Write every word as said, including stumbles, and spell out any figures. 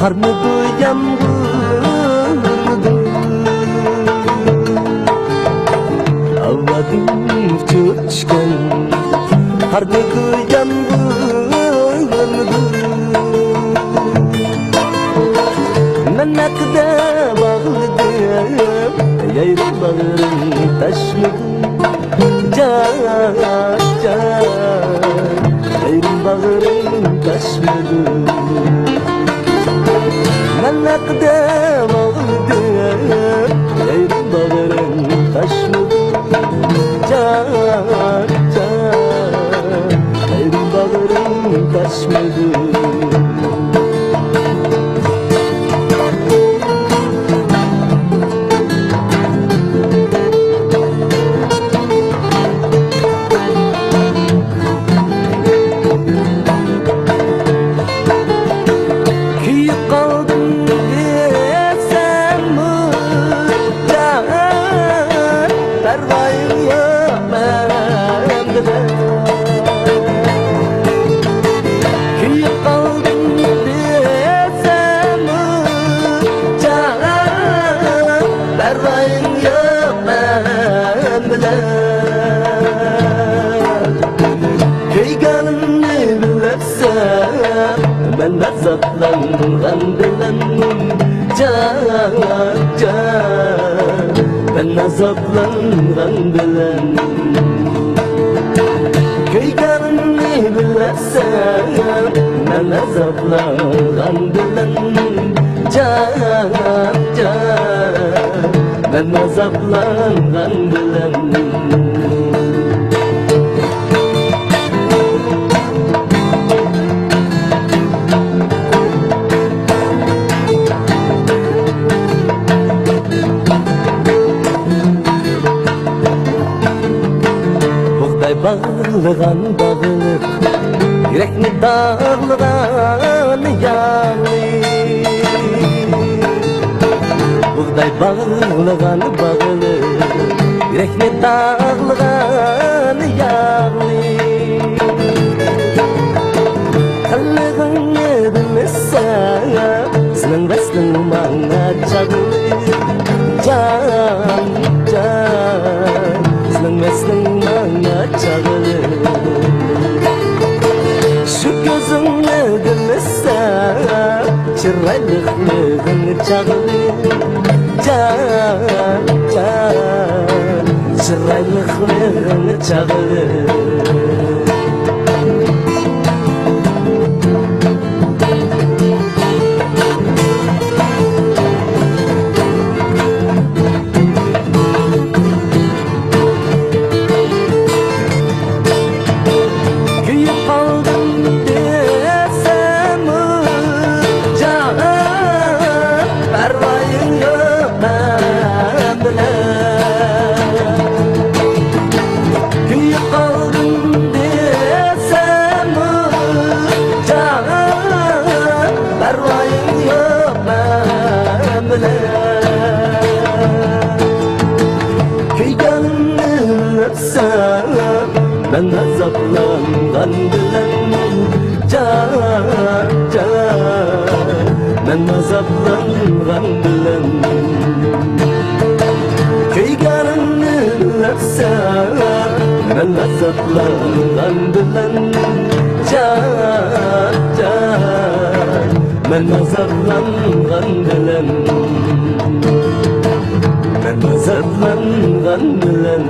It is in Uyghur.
قارمىدۇ يامغۇرمىدۇ، ئاۋازىم ئۇچۇپ چۈشكەن. قارمىدۇ يامغۇرمىدۇ، مەن ھەققىدە باغلىدىم، يايرىم باغرىم تاشمىدۇ. جان، جان، يايرىم باغرىم تاشمىدۇ. مەن ھەققىدە باغلىدىم، يايرىم باغرىم تاشمىدۇ. جان، جان، يايرىم باغرىم تاشمىدۇ. كۆيۈپ قالدىم دېسەممۇ، جان، پەرۋايىڭ يوق مەن بىلەن. كۆيۈپ قالدىم دېسەممۇ، جان، پەرۋايىڭ يوق مەن بىلەن. كۆيگىنىمنى بىلەمسەن، مەن ئازابلانغان بىلەن. جان، جان، مەن ئازابلانغان بىلەن. كۆيگىنىمنى بىلەمسەن، مەن ئازابلانغان بىلەن. جان، جان، مەن ئازابلانغان بىلەن. بۇغداي باغلىغان باغلىق، يۈرەكنى داغلىغان ياغلىق. بۇغداي باغلىغان باغلىق، يۈرەكنى داغلىغان ياغلىق. قىلىغىڭنى بىلمىسەم، سېنىڭ ۋەسلىڭ ماڭا چاغلىق. جان، جان، سېنىڭ ۋەسلىڭ ماڭا چاغلىق. شۇ كۆزۈڭنى بىلمىسەم، چىرايلىقلىقىڭ چاغلىق. جان، جان، چىرايلىقلىقىڭ چاغلىق. كۆيۈپ قالدىم دېسەممۇ، جان، پەرۋايىڭ يوق مەن بىلەن. كۆيۈپ قالدىم دېسەممۇ، جان، پەرۋايىڭ يوق مەن بىلەن. كۆيگىنىمنى بىلەمسەن، مەن ئازابلانغان بىلەن. جان، جان، مەن ئازابلانغان بىلەن. كۆيگىنىمنى بىلەمسەن، مەن ئازابلانغان بىلەن. جان، جان، مەن ئازابلانغان بىلەن. مەن ئازابلانغان بىلەن.